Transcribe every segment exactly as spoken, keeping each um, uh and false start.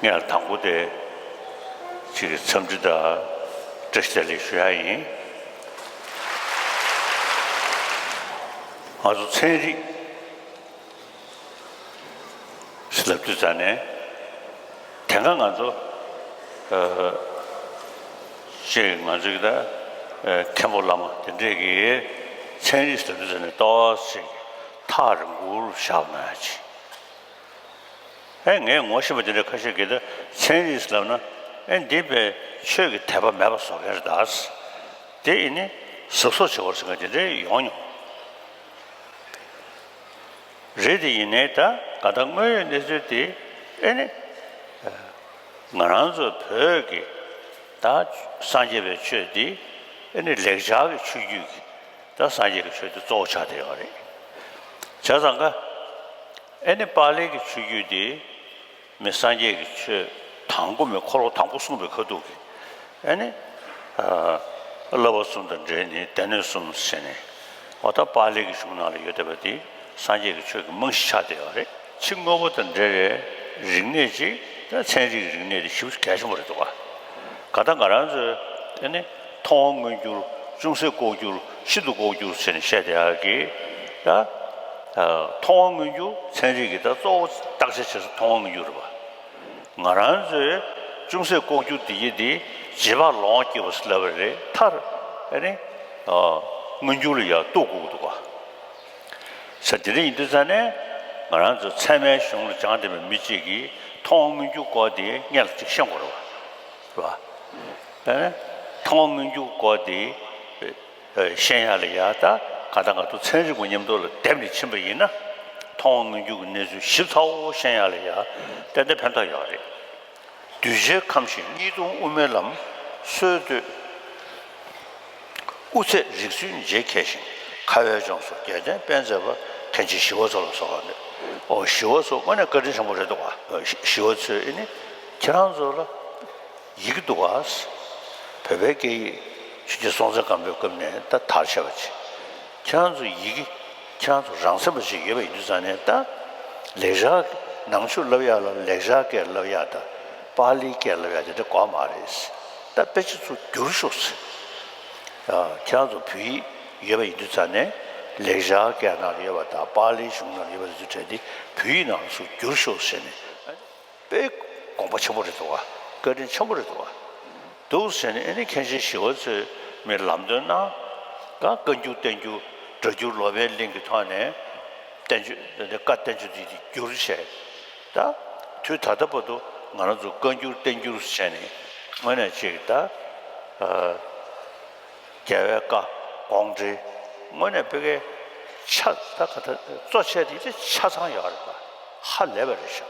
ཡང་དང་པོ་དེ་ཅིག་གི་འཚམས་འདྲི་དང་བཀྲ་ཤིས་བདེ་ལེགས་ཞུ་ཡ་ཡིན། ང་ཚོ་ཚན་རིག་ལབ་དུས་ཙ་ནས་དེ་སྔ་ང་ཚོ་ཨ་ཅིག་ང་ཚོ་གི་ད་ཨ་མཁན་པོ་བླ་མ་དེ་འདྲས་ཀྱིས་ཚན་རིག་ལབ་དུས་ཙ་ནས་ཏོག་ཙམ་ཐག་རིང་པོར་བཞག་ན་ཡ་ཅིག་ཨེ་ངས་ངོ་ཤེས་པ་དེ་འདྲ་ཁ་ཤས་ཀྱིས་ད་ཚན་རིག་ལབ་ན་ཨེ་འདི་པའི་ཆོས་ཀྱི་དད་པ་མེད་པ་བཟོ་མཁན་རེད་ད། དེ་ཡིན་ནི་གཟབ་གཟབ་བྱེད་དགོས་ཟེར་མཁན་དེ་འདྲ་ཡོང་མྱོང་། རེད་དེ་ཡིན་ནའི་ད་ག་ད་དངོས་ཡོད་གནས་ཚུལ་དེ་ཨེ་ནི་ང་རང་ཚོ་བོད་ཀྱི་ད་སངས་རྒྱས་པའི་ཆོས་འདི་ཨེ་ནི་ལེགས་སྦྱར་གྱི་ཆོས་བརྒྱུད་ཀྱི་ད་སངས་རྒྱས་ཀྱི་ཆོས་འདི་གཙོ་བོ་ཆགས་བསྡད་ཡོད་རེད། བྱས་ཙང་ཀ་ཨེ་ནི་པཱ་ལིའི་གི་ཆོས་བརྒྱུད་འདི་མི་སངས་རྒྱས་ཀྱི་ཆོས་དང་པོ་མི་འཁོར་ལོ་དང་པོ་གསུངས་པའི་ཁ་ཐུག་གི་ཨེ་ནི་ཨ་བསླབ་པ་གསུམ་དང་འབྲེལ་ནས་སྡེ་སྣོད་གསུམ་ཟེར་ནས་འོ་ད་པཱ་ལིའི་གི་གཞུང་ནང་ལ་ཡོད་བསྡད་པ་འདི་སངས་རྒྱས་ཀྱི་ཆོས་ཀྱི་རྨང་གཞི་ཆགས་བསྡད་ཡོད་རེད། ཕྱི་དངོས་པོ་དང་འབྲེལ་བའི་རིག་གནས་ཅིག་ད་ཚན་རིག་གི་རིག་གནས་དེ་ཞེ་པོ་གལ་ཆེན་པོ་རེད་འདུག་ག་ག་ད་ང་རང་ཚོས་ཨེ་ནི་མཐོང་བ་མངོན་གྱུར་ཅུང་ཟད་ལྐོག་གྱུར་ཤིན་ཏུ་ལྐོག་གྱུར་ཟེར་ནས་བཤད་བསྡད་ཡག་གི་ད་མཐོང་བ་མངོན་གྱུར་ཚན་རིག་གི་ད་གཙོ་བོ་བརྟག་དཔྱད་བྱེད་ས་མཐོང་བ་མངོན་གྱུར་རེད་པ། ང་རང་ཚོའི་ཅུང་ཟད་ལྐོག་གྱུར་འདི་ཡི་འདི་རྗེས་དཔག་ལོངས་སྐྱེ་བ་ཟེར་ལབ་པ་རེད། མཐར་ཨེ་ནི་མངོན་གྱུར་ལ་ཡང་གཏུག་དགོས་ཀྱི་འདུག་ག་ས་དེ་འདྲ་ཡིན་དུས་ཙང་ནས་ང་རང་ཚོ་ཚད་མའི་གཞུང་ལ་སྦྱངས་བསྡད་པའི་མི་གཅིག་གིས་མཐོང་བ་མངོན་གྱུར་སྐོར་དེ་སྔོན་ལ་ཅིག་ཤེས་དགོས་རེད་བ། རེད་བ། ཨེ་མཐོང་བ་མངོན་གྱུར་སྐོར་དེ་ཤེས་ཡག་ལ་ཡ་ད་ག་ད་ང་ཚོ་ཚན་རིག་པ་མཉམ་དུ་ལ་བསྡེབས་ནས་ཕྱིན་པ་ཡིན་ན་མཐོང་བ་མངོན་གྱུར་གྱི་གནས་ཚུལ་ཞིབ་ཚགས་པོ་ཤེས་ཡག་ལ་ཡ་ཏན་ཏན་ཕན་ཐོགས་ཡོད་རེད། གདུལ་བྱའི་ཁམས་ཞིག་གཉིས་སྟོང་དབུ་མའི་ལམ་སྲོལ་གཏོད། དབུ་ཚད་རིགས་ཚུལ་འབྱེད་མཁས་ཤིང་ཁ་བའི་ལྗོངས་སུ་རྒྱལ་བསྟན་སྤེལ་མཛད་པ་མཁན་ཆེན་ཞི་བ་འཚོ་ལ་སོགས་པ་རེད། ཨོ་ཞི་བ་འཚོ་དངོས་གནས་བཀའ་དྲིན་ཆེན་པོ་རེད་འདུག་ག་ཞི་བ་འཚོས་ཨེ་ནི་ཁྱེད་རང་ཚོ་ལ་ཡི་གེ་འདུག་ག་བོད་པའི་སྐད་ཡིག་ཆོས་རྗེ་སྲོང་བཙན་སྒམ་པོའི་སྐབས་ནས་ད་དར་ཆེ་བ་ཅིག་ཁྱེད་རང་ཚོ་ཡི་གེ་ཁྱེད་རང་ཚོ་རང་སེམས་པ་ཅིག་ཡོད་པ་ཡིན་དུས་ཙང་ནས་ད་ལེགས་སྦྱར་ནང་ཆོས་བསླབ་ཡག་ལ་ལེགས་སྦྱར་སྐད་བསླབ་ཡག་དང་པཱ་ལིའི་སྐད་བསླབ་ཡག་དེ་འདྲ་དགོས་མ་རེད། ད་དཔེ་ཆ་ཚོ་བསྒྱུར་ཤོག་ཟེར། ཨ་ཁྱེད་རང་ཚོ་བོད་ཡིག་ཡོད་པ་ཡིན་དུས་ཙང་ནས་ལེགས་སྦྱར་སྐད་ནང་ལ་ཡོད་པ་དང་པཱ་ལིའི་གཞུང་ནང་ལ་ཡོད་པ་དེ་ཚོ་བྲལ་ཏེ་བོད་ཡིག་ནང་ལ་ཚུར་བསྒྱུར་ཤོག་ཟེར་ནས་དཔེ་དགོངས་པ་ཆེན་པོ་རེད་འདུག་ག་བཀའ་དྲིན་ཆེན་པོ་རེད་འདུག་ག་འདུག་ཟེར་ནས་ཨེ་ནི་མཁན་ཆེན་ཞི་བ་འཚོས་མི་ལམ་སྟོན་གནང་། ད་བཀའ་འགྱུར་བསྟན་འགྱུར་སྒྲ་འགྱུར་ལོ་པཎ་གླིང་གི་ཐོག་ནས་བསྟན་བཅོས་བཀའ་བསྟན་བཅོས་འདི་བསྒྱུར་བྱས། ད་དུས་ད་ལྟ་བར་དུ་ང་རང་ཚོ་བཀའ་འགྱུར་བསྟན་འགྱུར་བྱས་ནས་དངོས་གནས་ཅིག་ད་ཨ་རྒྱལ་བའི་བཀའ་དགོངས་འགྲེལ་དངོས་གནས་དཔེ་ཀའི་ཆ་ད་ག་ད་གཙོ་ཆེ་དེ་ཆ་ཚང་ཡོད་རེད་པ། ཧ་ལས་པ་རེད་ཤག་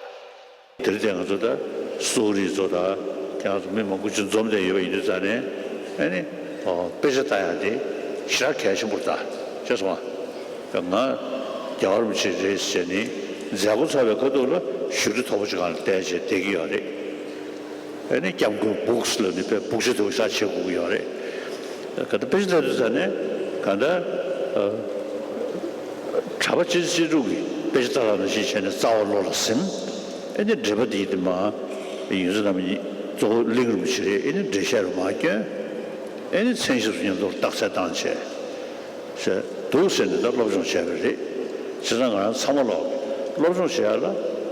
དེར་བརྟེན་ང་ཚོ་ད་གསོ་རིག་ཚོ་ད་ཁྱེད་རང་ཚོ་མི་མང་པོ་ཅིག་འཛོམས་བསྡད་ཡོད་པ་ཡིན་དུས་ཙང་ནས་ཨ་ནི་དཔེ་ཆ་ལྟ་ཡག་དེ་ཞེ་དྲག་གལ་ཆེན་པོ་རེད་ད། ཤེས་སོང་ང་། ང་རྒྱལ་བ་རིན་པོ་ཆེ་རེད་ཟེར་ནས་མཛད་སྒོ་ཚར་བའི་ཁ་ཐུག་ལ་བཞུགས་ཁྲི་མཐོ་པོ་ཅིག་སྒང་ལ་བསྡད་བྱས་བསྡད་ཀྱི་ཡོད་རེད། ཨ་ནི་སྐྱབས་མགོན་སྦུག་ལབ་ནས་དཔེ་སྦུག་ཆ་དེ་བཞག་བྱེད་དགོས་ཀྱི་ཡོད་རེད། ག་ད་དཔེ་ཆ་ལྟ་དུས་ཙང་ནས་ག་ད་གྲྭ་པ་སྤྱི་སྤྱི་ཕྲུག་གིས་དཔེ་ཆ་ལྟ་ལ་ནང་བཞིན་བྱས་ནས་རྩ་བ་བློ་ལ་ཟིན། ཨེ་ནི་འགྲེལ་པ་འདི་ཡིན་དུས་མ། ཡོངས་འཛིན་རྣམ་གཉིས་གཙོ་བོ་གླིང་རིན་པོ་ཆེ་རེད། ཨེ་ནི་འགྲེལ་བཤད་རུ་མ་བསྐྱོན། ཨེ་ནི་མཚན་ཞབས་སུ་མཉམ་དུ་རྟགས་གསལ་བཏང་བྱས། ཟེར་འདུག་ཟེར་ནས་ད་སློབ་སྦྱོང་བྱས་པ་རེད། བྱས་ཙང་ང་རང་ཚང་མ་ལོག་སློབ་སྦྱོང་བྱེད་ཡ་ལ་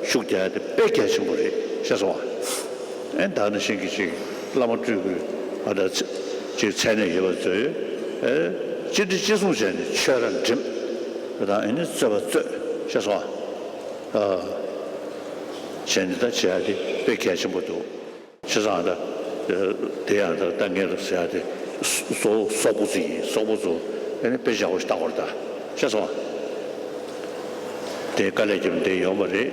ཤུགས་རྒྱག་ཡ་དེ་དཔེ་གལ་ཆེན་པོ་རེད། ཤེས་སོང་ང་། ཨེ་ད་ནི་ཤིང་གི་ཅིག་བླ་མ་སྤྲུལ་སྐུའི་ཨ་ད་ཅིག་མཚན་གནས་ཡོད་པ་ཚོས་ཨེ་གཅིག་འདྲི་གཅིག་གསུང་བྱས་ནས་ཆོས་ར་འགྲིམ། དང་ཨེ་ནི་རྩོད་པ་རྩོད། ཤེས་སོང་ང་། ཨ་བྱས་ནས་ད་བྱེད་ཡ་དེ་དཔེ་གལ་ཆེན་པོ་འདུག་བྱས་ཙང་ད་དེ་ཡང་ད་ད་ངས་ད་ཟེར་ཡ་དེ་སོ་སོག་པོ་ཚོ་ཡིན། སོག་པོ་ཚོ་ཨེ་ནི་དཔེ་ཆ་ཡག་པོ་ཞིག་ལྟ་དགོས་རེད་ད། ཤེས་སོང་ང་། དེ་དཀའ་ལས་བརྒྱབ་ནས་དེ་ཡོང་བ་རེད།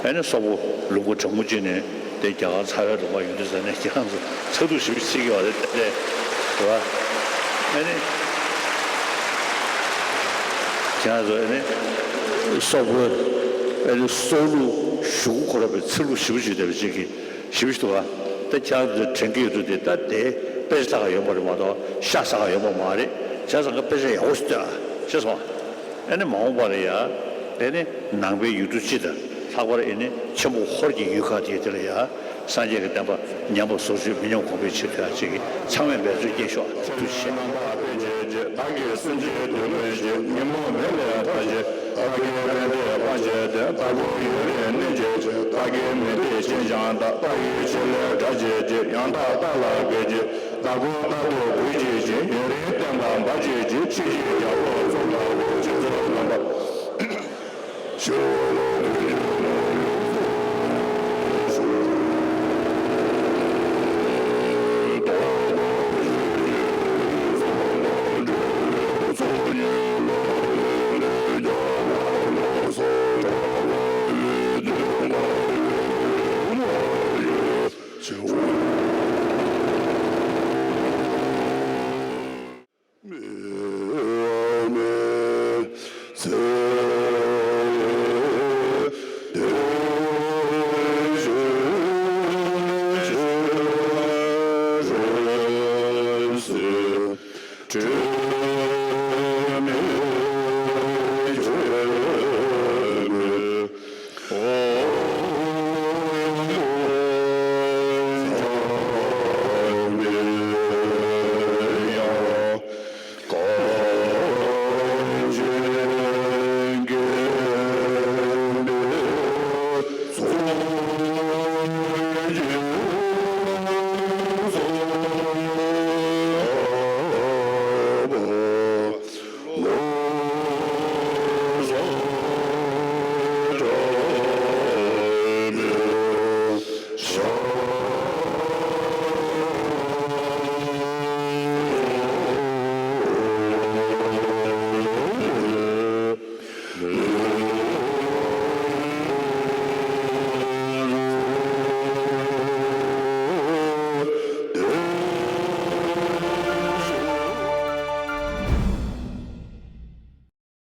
ཨེ་ནི་སོག་པོ་ལུང་པ་གྲང་མོ་ཅིག་ནས་དེ་རྒྱ་གར་ཚ་བའི་ལུང་པ་ཡོང་དུས་ཙང་ནས་ཁྱེད་རང་ཚོ་ཚ་གདུང་ཞེ་པོ་ཅིག་སྐྱེ་གི་ཡོད་རེད་དེ་རེད་བ། ཨེ་ནི་ཁྱེད་རང་ཚོ་ཨེ་ནི་སོག་པོ་ཨེ་ནི་སོག་ལུགས་གཞུག་གུ་ཁོ་ར་པའི་ཚ་ལུགས་ཞེ་པོ་ཅིག་བསྡད་པ་ཅིག་གིས། ཞིབ་ཞིབ་ཏུ་བ། ད་ཁྱེད་རང་ཚོས་དྲན་གྱི་ཡོད་དུས་དེ་ད་དེ་དཔེ་ཆ་ལྟ་ག་ཡོང་པ་རེད་མ་གཏོགས་ཤ་ཟ་ག་ཡོང་པ་མ་རེད། བྱས་ཙང་ཀ་དཔེ་ཆ་ཡག་པོ་ཞིག་ལྟོས་ཨ། ཤེས་སོང་ཨ། ཨ་ནི་མ་འོངས་པ་ལ་ཡ། ཨ་ནི་ནང་པའི་ཡུལ་གྲུ་སྤྱི་དང་ ལྷག་པར་ཨེ་ནི་ཆེན་པོ་ཧོར་གྱི་ཡུལ་ཁག་དེ་དེ་ལ་ཡ་སངས་རྒྱས་ཀྱི་བསྟན་པ་ཉམས་པ་ཟུར་ཆུད་མི་ཉམས་གོང་འཕེལ་ཆེད་དུ་ཡ་ཅིག་གི་ཚང་མས་འབད་རྩོལ་བསྐྱེད་ཤོག། ཐུགས་རྗེ་ཆེ། རྣམ་པར་དཔེ་བྱེད་ཅིང་བདག་གིས་སེམས་ཅན་དོན་ཀུན་བྱེད། ཉོན་མོངས་མེ་ལས་ཐར་བྱེད། བདག་གིས་ཕན་བདེ་སྤངས་བྱས་ཏེ། བདག་པོ་ཡུན་རིང་གནས་བྱེད་ཅིང་། བདག་གིས་མི་བདེ་ཅན་ཀྱང་དག་བདག་གིས་ཆེ་ལས་དགྲ་བྱེད་ཅིང་། ཡང་དག་བདག་ལ་དགའ་བྱེད་ཅིང་། བདག་པོ་རྟག་ཏུ་གུས་བྱེད་ཅིང་། ཡུན་རིང་བསྟན་པ་འབའ་ཞིག་བྱེད། ཕྱི་ཕྱིར་རྒྱལ་པོ་ཙོང་ཁ་པ་ཁྱེད་ཚོ་རྣམ་པ། ཤོ་ལོ།